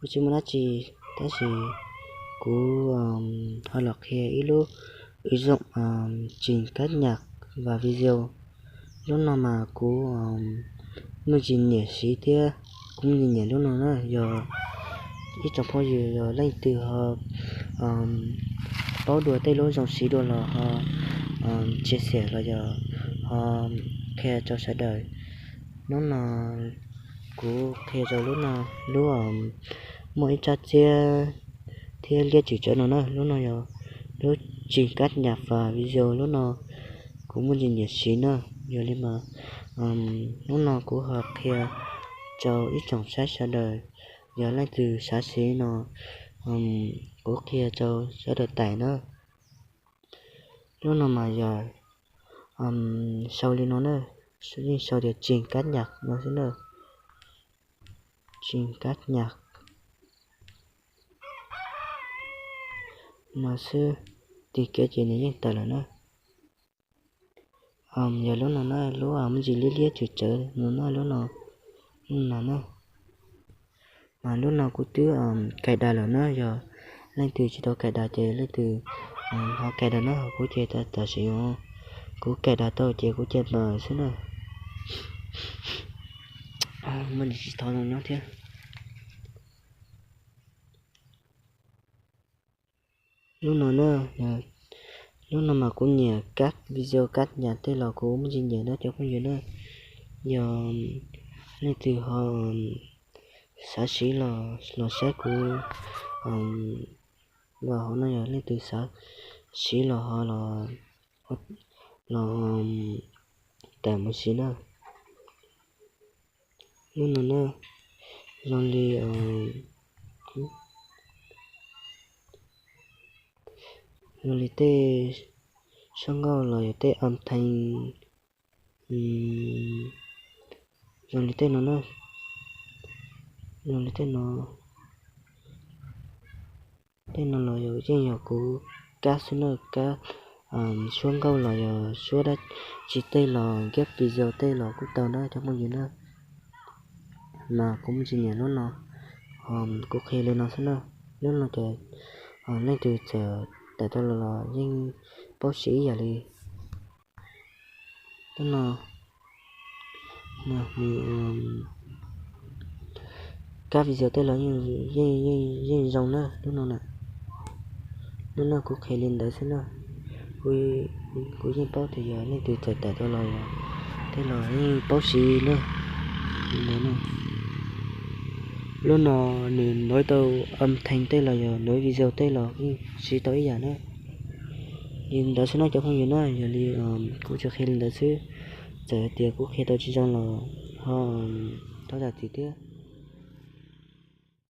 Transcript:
Kuv tsis muaj dab tsi, tab sis kuv ho los qhia ib lub ứng dụng trình cắt nhạc và video. Lub no mas kuv muaj ntsis nyiam siv thiab, kuv muaj ntsis nyiam lub no na. Yog ib tsoom phooj ywg yog leej twg ho paub dua tej lub zoo siv dua los ho chia sẻ los yog ho qhia rau sawv daws. Lub no kuv qhia rau lub no, lub muaj ib rab txiab thiab liab tswm tsawv no na. Lub no yog lub trình cắt nhạc và video, lub no kuv muaj ntsis nyiam siv na. Yog li mas lub no kuv ho qhia rau ib tsoom saib sawv daws, yog leej twg xav siv no kuv qhia rau sawv daws tải na. Lub no mas yog sau li no na, yeej sau tias trình cắt nhạc no xwb na. Trình cắt nhạc no xwb, tig kiag ces nws yeej tawm lawm na. Yog lub no na, lub muaj ntsis liab liab tswm tsawv no na, lub no, lub no na. Mas lub no kuv twb cài đặt lawm na, yog leej twg tsis tau cài đặt ces leej twg ho cài đặt na, kuv ces tam sim no kuv cài đặt tau ces kuv cia npawm xwb na. Muaj ntsis tsis thov zoo nyob thiab. Lub no na, lub no mas kuv nyiam cắt video cắt nhạc tej los kuv muaj ntsis nyiam na cov phooj ywg na. Yog leej twg ho xav siv los, los saib kuv los hauv no, yog leej twg xav siv los ho los, los tải mus siv na. Lub no na, zoo li, zoo li tej suab nkauj los yog tej âm thanh, zoo li tej no na, zoo li tej no, tej no los yeej yog kuv kab xwb na, kab suab nkauj los yog suab dab tsi tej los, kab video tej los kuj tau na cov phooj ywg na. Mas kuv muaj ntsis nyiam lub no, kuv qhia li no xwb na. Lub no ces leej twg txawm tải tau los los yeej paub siv ib yam li lub no. Kab video tej los yeej zoo na lub no na. Lub no kuv qhia li ntawd xwb na. Kuv yeej paub tias yog leej twg txawm tải tau los tej los yeej paub siv na. Lub no nws nối tau âm thanh tej los yog nối video tej los yeej siv tau ib yam na. Li ntawd xwb no cov phooj ywg na, yog li kuv tsuas qhia li ntawd xwb. Txawm tias kuv qhia tau tsis zoo los ho thov zam txim thiab.